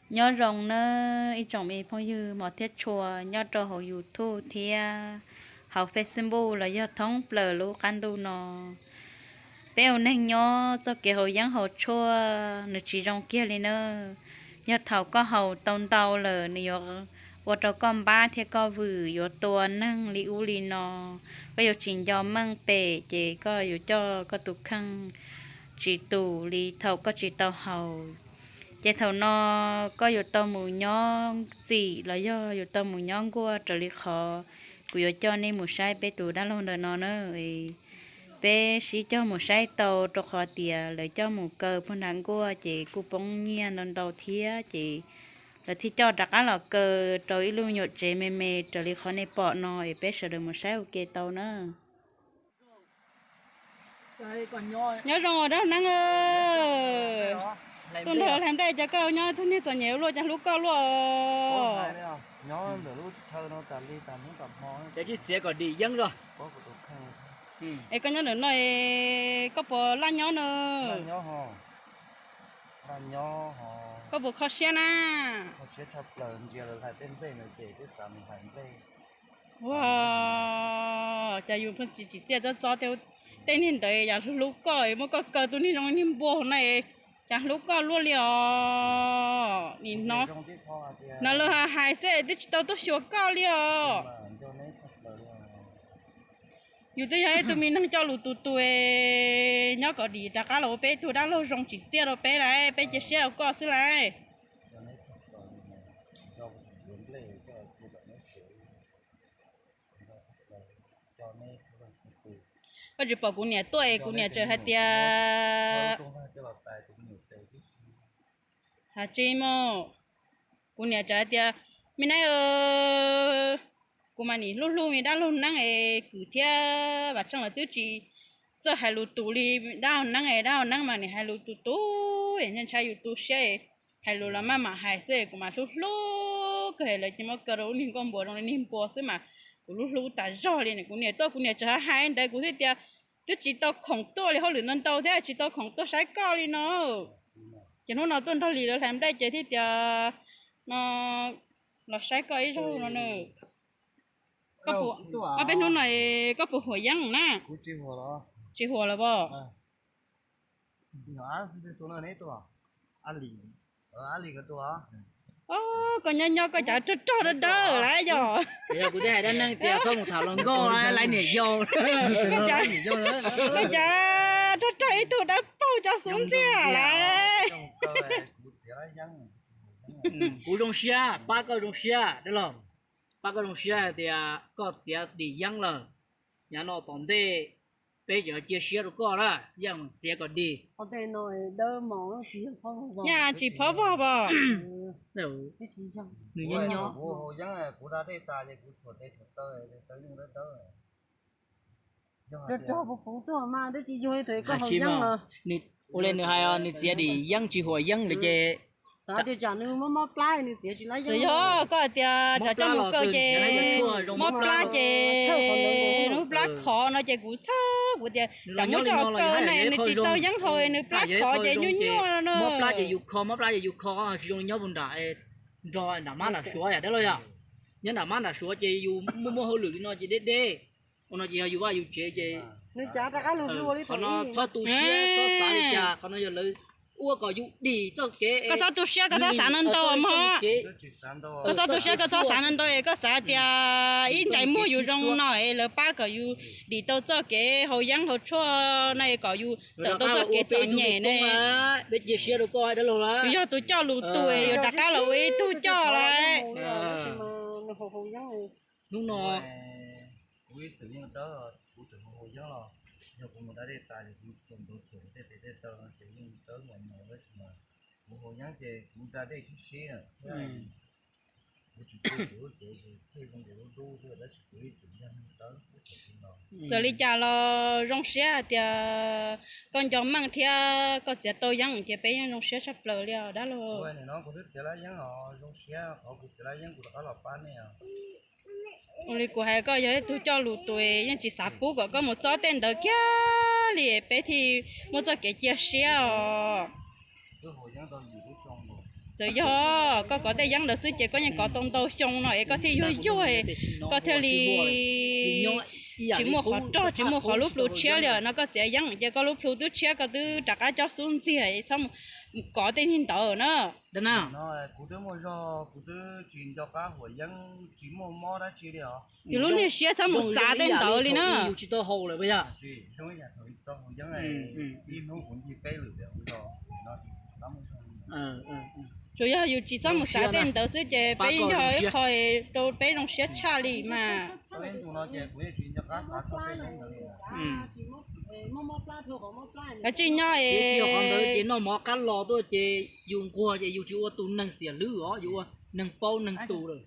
Nyob zoo nawb ib tsoom me phooj ywg hmov thiab tshua nyob rau hauv YouTube thiab hauv Facebook los yog thoob plaws lub qab ntuj no. Peb ua neeg nyob txoj kev haus yeeb haus tshuaj nws tsis zoo kiag li nawb. Yog thaum koj haus tau ntau lawm nws yuav ua rau koj npab thiab koj vwm, yuav tua neeg li ub li no. Koj yuav tsis nco meej pem ces koj yuav coj koj tus kheej tsis tus li thaum koj tsis tau haus. Ces thaum no koj yuav tau mus nyob txim los yog yuav tau mus nyob nkuaj raws li qhov kuv yuav coj nej mus saib peb tus dab laug ntawm no na. Peb sib cog mus saib tau rau qhov tias lawv coj mus kaw puag nram nkuaj ces kuj poob nyiaj ntau ntau thiab ces lawv thiaj coj rov qab los kaw rau ib lub me nyuam tsev me me raws li qhov nej pom no es peb sawv daws mus saib ua ke tau na. Nyob zoo dab laug Neeb. Tuaj nrog hlais nplej ces koj nyob tug niag txom nyem ua luaj cas hlub koj luaj. Tsis txiav kom dim yeeb os. Es koj nyob ntawm no koj puas laj nyob na? Koj puas kho siab na? Ua cas yus tsis txiaj txob txob tej niag ntawd yam hlub koj muab koj kaw tus niag zoo niag npua na, cas hlub koj luaj li os. Nim no hnov lawv hais xwb twb tsis tau tuaj xyuas koj li os. Yus twb yog ib tug me neeg coj lus tus tus, nyob kom dim rov qab los ua peb tug dab laug zoo tsim txiaj rau peb lawm, peb cia siab rau koj xwb lawm. Koj tsis pom kuv niam tuaj es kuv niam tseem hais tias, has tsis mus, kuv niam tseem hais tias, me nab, kuv mas nim hlub hlub me dab laug Neeb es kwv thiab Vam Tseej lawv twb tsis txawj hais lus tus li dab laug Neeb es dab laug Neeb mas nim hais lus tus tus es ntshai yus tu siab, hais lus los maj mam hais xwb, kuv mas hlub hlub kawg, lawv cia muab kaw rau lub niag nkuaj npua zoo li niag npua xwb mas kuv hlub hlub tas zog li. Kuv niam tuaj kuv niam tseem hais ntawd kuv thiaj tias, twb tsis tau khoom tuaj li hauj lwm ntau ntau thiab tsis tau khoom tuaj saib koj li no. Ces hnub no tuaj nrog Lis lawv hlais nplej ces thiaj tias no los saib koj ib zaug no na. Ob peb hnub no koj puas huam yeeb na? Tsis huam lawm as. Koj nyob nyob koj cas rog rog dawb dawb lawm yog? Kuv twb hais dab neeg tias txhob mus tham hluas nkauj laiv niam yau. Koj cas rog rog ib tug dawb paug cov xub ntxiag lawm. Kuv zoo siab pab koj zoo siab dab laug, pab koj zoo siab hais tias koj txiav dim yeeb lawm. Yav no tom ntej peb yuav cia siab rau koj na, yeej txiav kom dig. Yeej tsis phob vog pom. Nws nyob nyob. Ua li nws hais os, nws txiav dim yeeb tsis huam yeeb lawm ces xav tias tsam nws mob mob plab nws txiav tsis laib yeeb. Yog koj hais tias tsam coj mus kaw ces mob plab ces lub plab khov no ces kuv txhawj, kuv tias tsam muab coj kaw ne nws tsis tau yeeb haus nws plab khov ces nyuaj nyuaj no. Mob plab ces yus kho, mob plab ces yus kho, tsis zoo li nyob puag nram, nrog nram mab nram suav yom dab laug yom. Nyob nram mab nram suav ces yus muaj muaj hauj lwm li no ces deb deb. Ua no ces yog yus vaj yus tsev ces qhov no txhob tu siab txhob xav li cas, qhov no yog lawv ua kom yus dim txoj kev. Koj txhob tu siab koj txhob xav ntau ntau mog. Koj txhob tu siab koj txhob xav ntau ntau es koj xav tias ib ntsais muag yus zoo no es lawv pab kom yus dim tau txoj kev haus yeeb haus tshuaj no es kom yus tawm tau txoj kev txom nyem ne. Yus yog tus coj lus tus es yus rov qab los ua ib tug coj lawm. Hnub no kuv ib txwm yeej dawb, kuv tseem haus yeeb los yog kuv mus da dej tas ces kuv txhua ntau txhua tej tes tej taw no ces yeej dawb mas mas tab sis mas kuv haus yeeb ces kuv da dej sib sib thiab kuv tsis tu kuv lub cev ces thiaj zoo ces lub dub xwb tab sis kuv ib txwm yeej dawb. Txawm li cas los zoo siab hais tias koj nco meej thiab koj txiav tau yeeb ces peb yeej zoo siab tshaj plaws li os dab laug. Ua li kuv hais koj yog ib tug coj lus tus yeej tsis xav pub kom koj mus txob tej ntawd kiag li peb thiaj muaj txoj kev cia siab os. Txawm yog koj kov tej yeeb ntawd xwb ces koj yeej kov tau ntau xyoo no es koj thiaj yuag yuag, koj thiaj li tsis muaj qhov rog, tsis muaj qhov lub plhu tshiab li no. Koj txiav yeeb ces koj lub plhu twb tshiab, koj twb rov qab coj xub ntxiag, txhob mus kov tej niag ntawd na. Kuv twb muaj zog, kuv twb tsis nco qab huam yeeb, tsis muaj mob dab tsi li os. Yus lub niag siab txhob mus xav tej ntawd li na. Yus tsis tau haus lawm puas yog? Tsuas yog yus tsis txhob mus xav tej ntawd xwb ces peb yog ib qho rau peb zoo siab tshaj li mas. Kav tsij nyob es noj mov qab los tuaj ces yus nquag ces yus tsis ua tus neeg xiam hlwb os, yus ua neeg paub neeg tus lawm.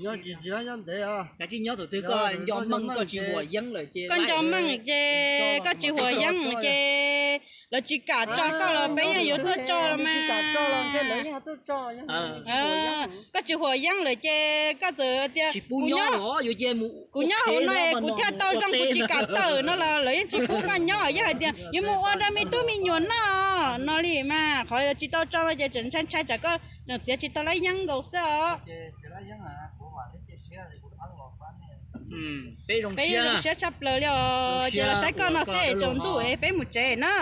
Nyob tsis tsis nyob ntev, kav tsij nyob thaum twg koj nco meej koj tsis huam yeeb lawm ces, koj nco meej ces koj tsis huam yeeb ces lawv tsis kam tso koj los peb yeej yuav tuaj tso los mas. Koj tsis huam yeeb lawm ces koj txawm tias kuv nyob hauv no es kuv thiaj tau zoo, kuv tsis kam tawm no los lawv yeej tsis pub koj nyob, yeej hais tias yuav mus ua rau me tub me nyuam noj no li mas. Qhov tsis tau tso no ces tseem ntshai ntshai tsam koj tseem txiav tsis tau lab yeeb nkaus xwb os. Peb zoo siab tshaj plaws li os, ces los saib koj no xwb es tsaus ntuj es peb mus tsev na.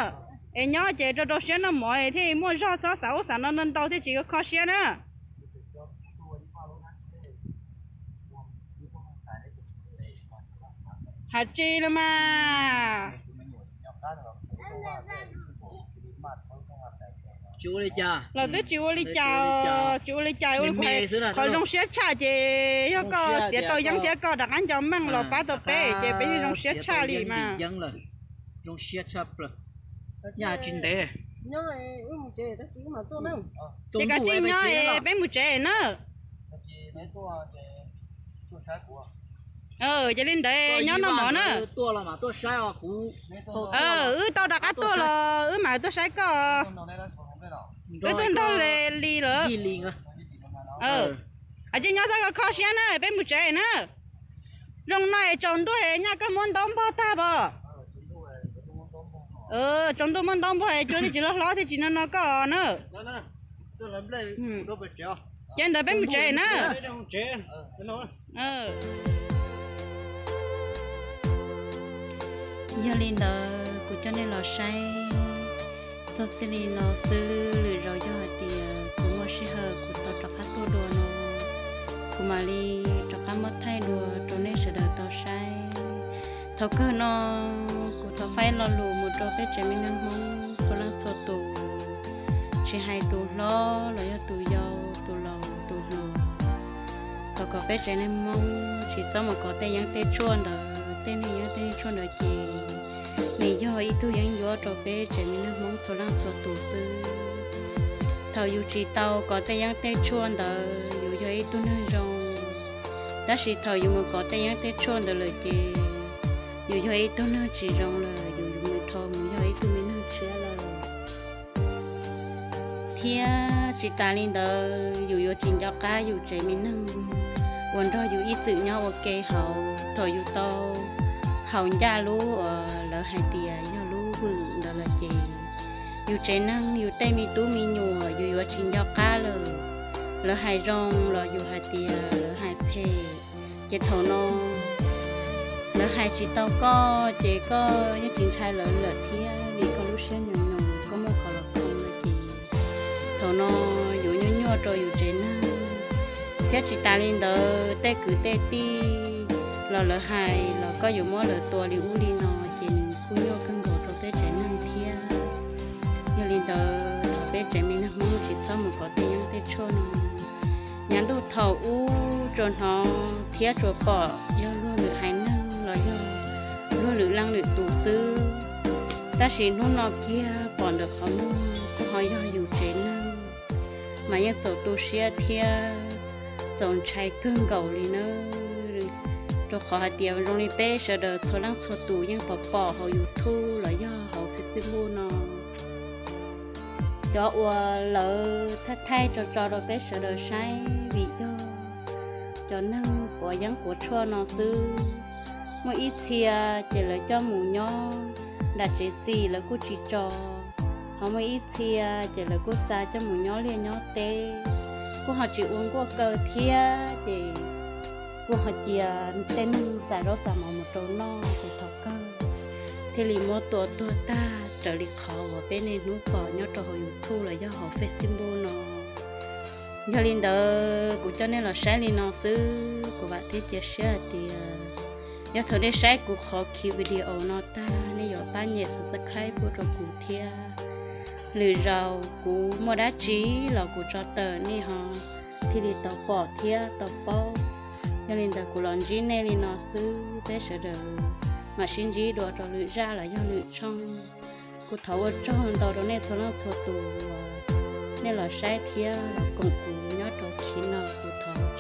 Es nyob ces rau rau siab noj mov thiaj muaj zog, txhob xav ub xav no ntau ntau thiaj tsis kho siab na. Hais tsis li mas. Tsis ua li cas, los twb tsis ua li cas, tsis ua li cas, ua li qhov zoo siab tshaj ces yog koj txiav tau yeeb thiab koj rov qab nco meej los pab tau peb ces peb yeej zoo siab tshaj li mas. Zoo siab tshaj plaws. Nyaj tsis ntev. Ces kav tsij nyob es peb mus tsev na. Ces li ntawd nyob noj mov na. Wb tau rov qab tuaj los wb mam tuaj saib koj. Wb tuaj nrog li lawm. Kav tsij nyob xwb, koj kho siab na, peb mus tsev na. Zoo no es tsaus ntuj es nyaj koj muab ntaub npog tag pom. Tsaus ntuj muab ntaub npog es cua thiaj tsis loj hlob thiaj tsis no no koj na. Ces ntawd peb mus tsev na. Yog li ntawd kuv coj nej los saib txog txij li no xwb, lwm zaus yog hais tias kuv muaj sij hawm kuv tau rov qab tuaj dua no, kuv mam li rov qab muab thaij dua rau nej sawv daws tau saib. Thaum kawg no kuv thov faib lo lus mus rau peb tsev me neeg Hmoob txhua leej txhua tus, tsis hais tus hlob los yog tus yau, tus laus tus hluas, thov kom peb tsev neeg Hmoob tsis txhob mus kov tej yeeb tej tshuaj ntawd. Tej neeg yeeb tej tshuaj ntawd ces nws yog ib tug yeeb ncuab rau peb tsev me neeg Hmoob txhua leej txhua tus xwb. Thaum yus tsis tau kov tej yeeb tej tshuaj ntawd yus yog ib tug neeg zoo, tab sis thaum yus mus kov tej yeeb tej tshuaj ntawd lawm ces yus yog ib tug neeg tsis zoo lawm, yus mus dhau mus yog ib tug me neeg tshiab lawm. Thiab tsis tas li ntawd yus yuav tsis nco qab yus tsev me neeg uas nrog yus ib txwm nyob ua ke hauv, thaum yus tau haus ncaj lub uas lawv hais tias yog lub vwm ntawd lawm ces yus tsev neeg yus tej me tub me nyuam yus yuav tsis nco qab lawm. Lawv hais zoo los yus hais tias lawv hais phem, ces thaum no lawv hais tsis tau koj ces koj yeej tsis ntshai lawv lawm thiab, vim koj lub siab nyoos nyoos koj muaj qhov los koo lawm ces thaum no yuav nyuaj nyuaj rau yus tsev neeg. Thiab tsis tas li ntawd tej kwv tej tij los lawv hais los koj yuav muab lawv tua li ub li no ces nws kuj nyuaj kawg nkaus rau peb tsev neeg thiab. Yog li ntawd thov peb tsev me neeg Hmoob tsis txhob mus kov tej yeeb tej tshuaj no. Yav ntuj thaum ub tsuas hnov thiab tsuas pom yog luag lwm haiv neeg los yog luag lwm leej lwm tus xwb, tab sis hnub no kiag pom ntawm qhov muag kuj ho yog yus tsev neeg, mas yeej txaus tu siab thiab txaus ntshai kawg nkaus li nawb. Rau qhov hais tias zoo li peb sawv daws txhua leej txhua tus yeej pom pom hauv YouTube los yog hauv Facebook no, cov uas lawv thaij thaij tso tso rau peb sawv daws saib vim yog cov neeg quav yeeb quav tshuaj no xwb. Muaj ib txhia ces lawv coj mus nyob nram tsev txim lawv kuj tsis tso. Ho muaj ib txhia ces lawv kuj xa coj mus nyob liaj nyob teb, kuj ho tsis ua nkuaj kaw thiab ces kuj ho cia tej neeg xa zaub xa mov mus rau noj ces thaum kawg thiaj li muab tua tuag tag raws li qhov uas peb niaj hnub pom nyob rau hauv YouTube los yog hauv Facebook no. Yog li ntawd kuv coj nej los saib li no xwb, kuv vam thiab cia siab hais tias yog thaum nej saib kuv qhov khiv video no tag nej yuav pab nyem subscribe pub rau kuv thiab. Lwm zaus kuv muaj dab tsi los kuv tso tawm nej ho thiaj li tau pom thiab tau paub. Yog li ntawd kuv los ntsib nej li no xwb, peb sawv daws mam sib ntsib dua rau lwm zaj los yog lwm tshooj. Kuv thov ua tsaug ntau rau nej txhua leej txhua tus uas nej los saib thiab los koom kuv nyob rau khiv no, kuv thov